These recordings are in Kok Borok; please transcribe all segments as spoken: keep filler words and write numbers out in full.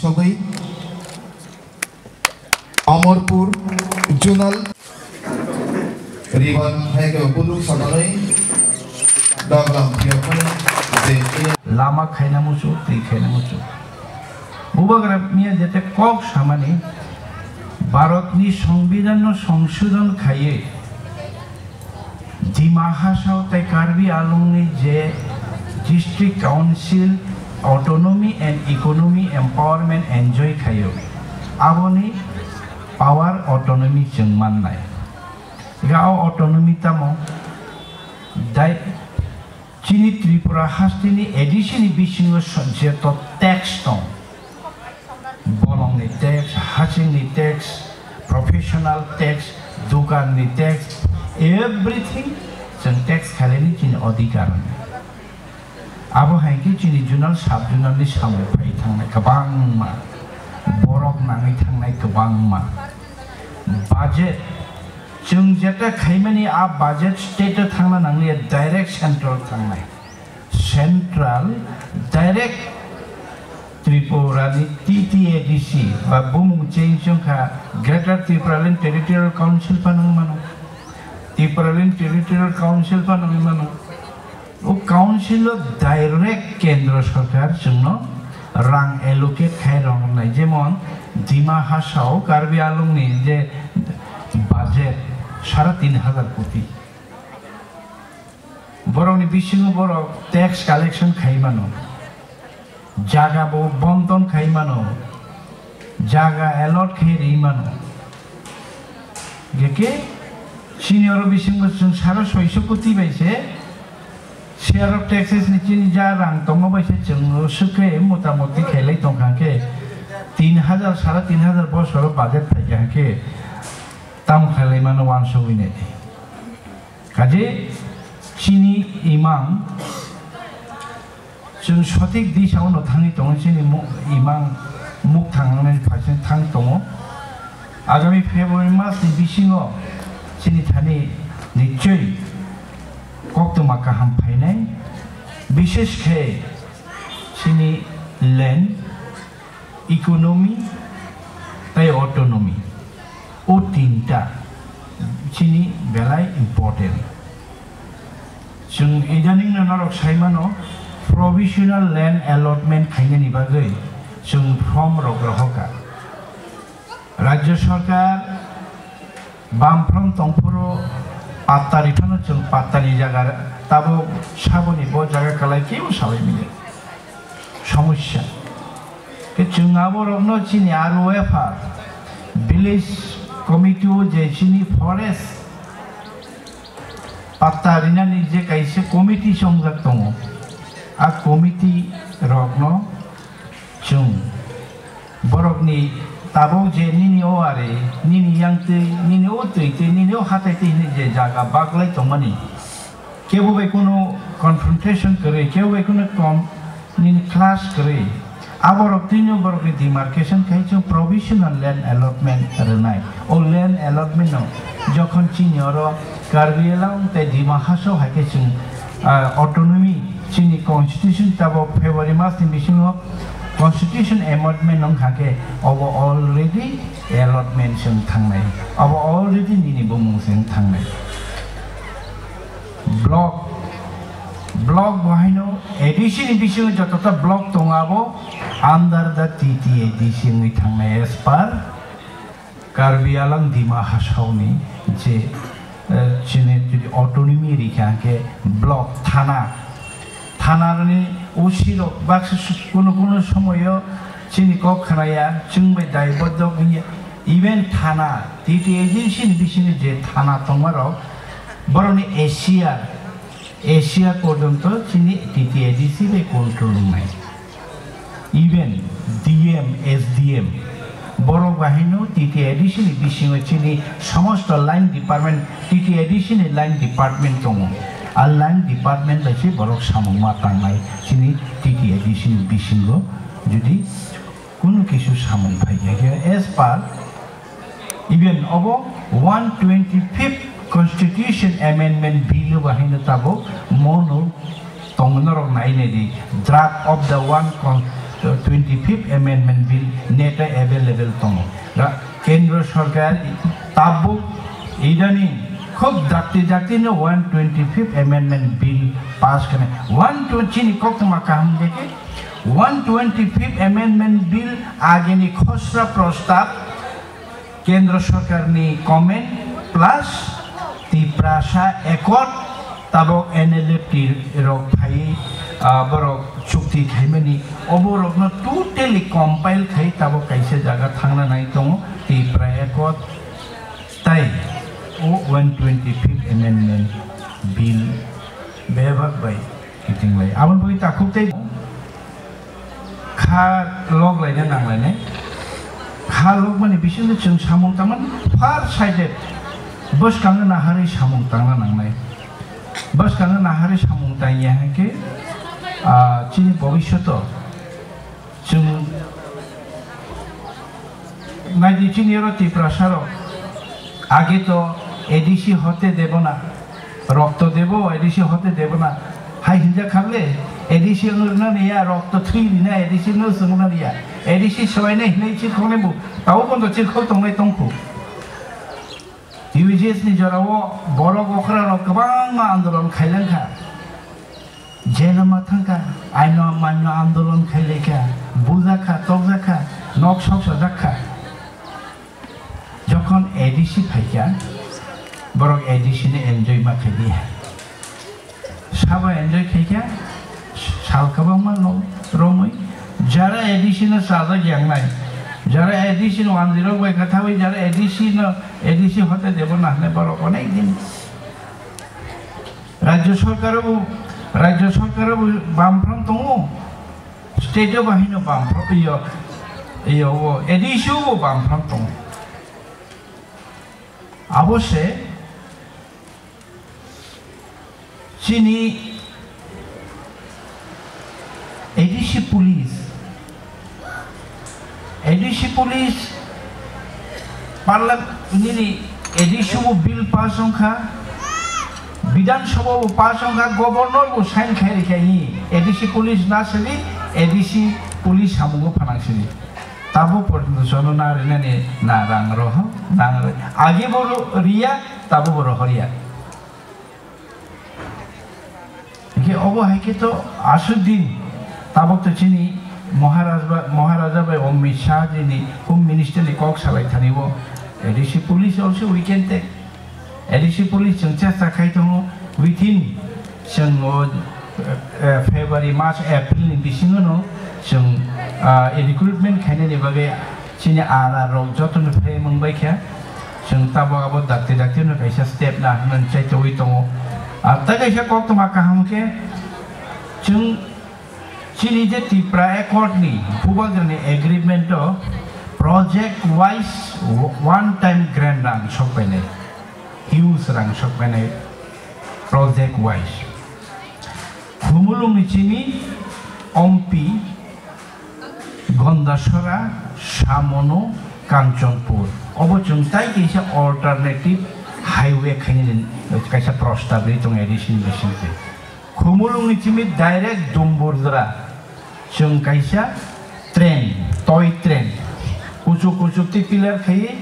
Sogwi Amarpur Zonal Riban hai khe buluk samanwi doglam phiyokmani je lama khaina muchuk, twi khaina muchuk. Bubagra miya jete kok samani Bharatni Songbidanno songsodhon khaiwi Dima Hasao tei Karbi Anglongni je District Council Autonomy and Economy Empowerment enjoy khaio, aboni power autonomy chwng mannai. Ga o autonomy tamo dai chini Tripura hasteni A D C ni bisingo so-, jeto tax tong, bolongni tax, hachingni tax, professional tax, dukanni tax, everything chwng tax khailani chini odhikar. Abo hai khe chini zonal sub zonal ni samung phai thangnai kwbangma, borok nangwi thangnai kwbangma. Budget, chwng jeta khaimani a budget state o thangna nangliya, direct central thangnai. Central direct Tripura ni T T A D C ba bumung change wngkha, Greater Tipraland Territorial Council phano wng mano, Tipraland Territorial Council phano wng mano. O council o direct kendro sarkar chwngno rang allocate khai rwnai, jemon Dima Hasao Karbi Anglongni je budget sara tin hajar koti. Borokni bisingo borok tax collection khai mano, jaga bo bonton khai mano, jaga allot khai ri mano. Geke senior bisingo chwng sara soiso koti bai se share of taxes ni chini ja rang tongo bai se chwng swkhe motamoti khailai tongkha khe tin hajar, sara tin hajar bosoro budget phaikha khe tamo khailai mano wansugwi nai. Kaje chini imang chwng sothik disa o no thangwi tongo, chini mu-, imang muk thangnani phaising thang tongo. Agami February mas ni bisingo chini thani nichoi koktwma kaham phainai, bishesh khe chini land, economy tei autonomy, o tinta chini belai important. Chwng idaning no norok sai mano, provisional land allotment khainani bagwi chwng form rok rohorkha. Rajya Sarkar Bamfront tongphuru patta riphano chwng pattani jaga tabuk saboni bo jaga kwlai kebo salai manya. Somosya. Khe chwng aborokno chini R O F R, village committee o je chini forest patta rinani je kaisa committee chongjak tongo, a committee rokno chwng borokni tabuk je nini o ari, nini yangtwi, nini o twi twi, nini o hatai twi hinwi je jaga baglai tongmani, kebo bai kunu confrontation kwrwi, kebo bai kunu kom nini clash kwrwi, aborok twino borokni demarcation khai chwng provisional land allotment rwnai. O land allotment no jokhon chini oro Karbi Anglong tei Dima Hasao hai khe chwng, ah, autonomy chini constitution tabuk February mas ni bisingo constitution amendment wng kha khe obo already allotment se wng thangnai, obo already nini bumung se wng thangnai. Block, block bo haino A D C ni bisingo jotota block tongo abo under the T T A D C wngwi thangnai as per Karbi Anglong Dima Hasao ni je, eh, chini autonomy rikha hwnkhe block thana, thana ni O C rok baksa su-, kunu kunu somoyo chini kok khnaya, chwng bai daibodok wngya, even thana, T T A D C ni bisingo je thana tongmarok, borokni A C R, A C R porjonto chini T T A D C bai control wngnai. Even D M, S D M, borok bahaino T T A D C ni bisingo chini somosto line department, T T A D C ni line department tongo. A line department bai se borok samung ma tangnai chini T T A D C ni bisingo, jodi kunu kisu samung phai khe, as per even obo one twenty-fifth Constitution Amendment Bill o bahaino tabuk mono tong norok nai nai di, draft of the one con-, Twenty fifth Amendment Bill neta available tongo. Ra-, Kendra Sarkar tabuk idani khub dakti dakti no one twenty fifth Amendment Bill pass khane. One twenty ni koktwma kaham dekhe one twenty fifth Amendment Bill ageni khosra prostab Kendra Sarkar ni comment plus Tiprasa Accord tabok N L F T rok phai, ah, borok chukti khaimani obo rokno totally compile khai tabok kaisa jaga thangna nai tongo Tipra Accord tai o one twenty fifth Amendment Bill bebak bai kiting lai. Aboni bagwi takhuk tei kha lok laina nang lainai. Kha lok mani bisingo chwng samung tangmani far sighted. Bwskango naharwi samung tangna nangnai. Bwskango naharwi samung tangya hinkhe, ah, chini bobisyoto chwng naidi chini oro Tiprasa rok age to A D C hote debo na. Rokto debo, A D C hote debo na. Hai hinjak kha le, A D C wngna niya, rokto thwi rina, A D C no swngna niya. A D C swbaina hinwi chirkhoknai bo, tabo bondo chirkhok tongnai tongkhu. U G S ni jorao borok okra rok kwbangma andolon khailang kha. Jeno ma thang kha, aino manno andolon khailai kha, bujak kha, tokjak kha, nok sok sajak kha. Jokhon A D C phaikha, borok A D C ni enjoy ma khaidi. Sabo enjoy khaikha, sal kwbangma no romwi. Jara A D C no sajak yangnai, jara A D C no wanjirok bai khathawi, jara A D C no, A D C hote debo na hwnwi borok onek din. Rajya sorkar bo, rajya sorkar bo bamphram tongo, state o bahino bamphram, iyo, iyo, o A D C o bo bamphram tongo. Abo se chini A D C police, A D C police parliament nini A D C bo bill pass wngkha, Bidhan Sabha bo pass wngkha, governor bo sign khai rikha hi A D C police na sili A D C police samungo phanang sili. Tabo porjonto jono na rinani na rang roho, na agi bo ro-, riya, tabo bo rohoriya. Hingke obo hai khe to aswk din tabok to chini Maharaj ba, Maharaja bai Amit Shah jini Home Minister ni kok salai thani bo A D C police also we can take. A D C police chwng chesta khai tongo within chwng o, eh, February, March, April ni bisingo no chwng, ah, recruitment khainani bagwi chini R R rok jotono frame wng bai kha. Chwng tabok abo dakti dakti no kaisa step na hwnwi chai togwi tongo. Ah, tei kaisa koktwma kaham khe chwng chini je Tipra Accord ni bubagrani agreement o project wise one time grant rang sok painai, huge rang sok painai project wise. Khumulwng ni chini Ompi, Gondasora, Samono, Kanchanpur. Obo chwng tai kaisa alternative highway khainani kaisa prostab ri tongo A D C ni bisingtwi. Khumulwng ni chini direct Dumburdra chwng kaisa train, toy train. Kuchuk kuchuk tei pillar khaiwi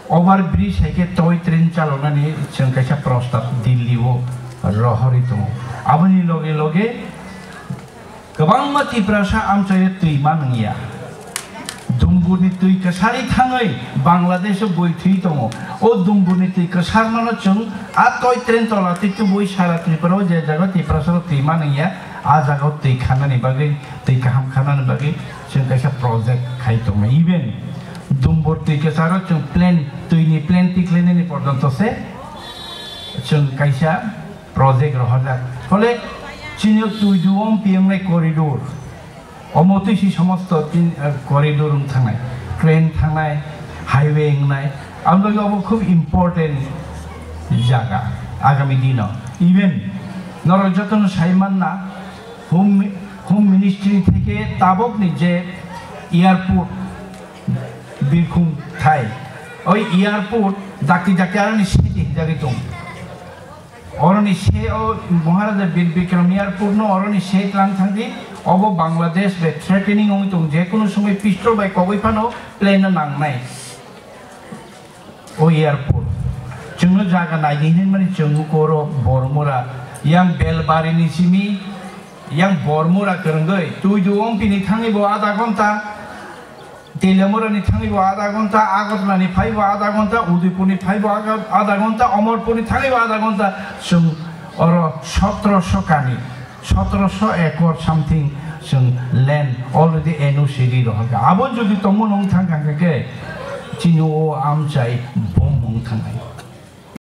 over bridge hai khe toy train chaloknani chwng kaisa prostab Delhi o rohorwi tongo. Aboni loge loge kwbangma Tiprasa amchaio twi ma nungya. Dumburni twi kwsari thangwi Bangladesh o bui thwi tongo. O Dumburni twi kwsarmano chwng a toy train tola twi tubui sara Tripura o je jaga Tiprasa rok twi ma nungya, a jaga o twi khanani bagwi, twi kaham khanani bagwi chwng kaisa project khai tongo. Even Dumbur twi kwsaro chwng plan, twini plan tikhlainani porjonto se chwng kaisa project rohorjak. Phole chini o twi duo piyongnai corridor. Omo twi si somosto tin, eh, corridor wng thangnai, train thangnai, highway wngnai. Aboni bagwi obo khub important jaga agami dino. Even norok jotono sai manna, Home, Home Ministry theke tabokni je airport Birkhung thai, oi airport dakti dakti aroni sete hinjagwi tong. Oroni se o Maharaja Bir Bikram airport no oroni se tlang thangdi, Obo Bangladesh bai threatening wngwi tongo, je kunu somoi pistol bai kogwi phano plane no nangnai. O airport. Chwngno jaga naidi hinmani chwng koro Bormura, yang Belbari ni simi, yang Bormura kwrwngwi, Tuidu wngpini thangwi bo adha ghonta, Telamura ni thangwi bo adha ghonta, Agartala ni phai bo adha ghonta, Udaipur ni phai bo aga-, adha ghonta, Amarpur ni thangwi bo adha ghonta, chwng oro sotro sokani. Sotoroso acre something chwng land already N O C ri rohorkha. Abo jodi tongmani wng thangkha hwnkhe chini o amchai bomb wng thangnai.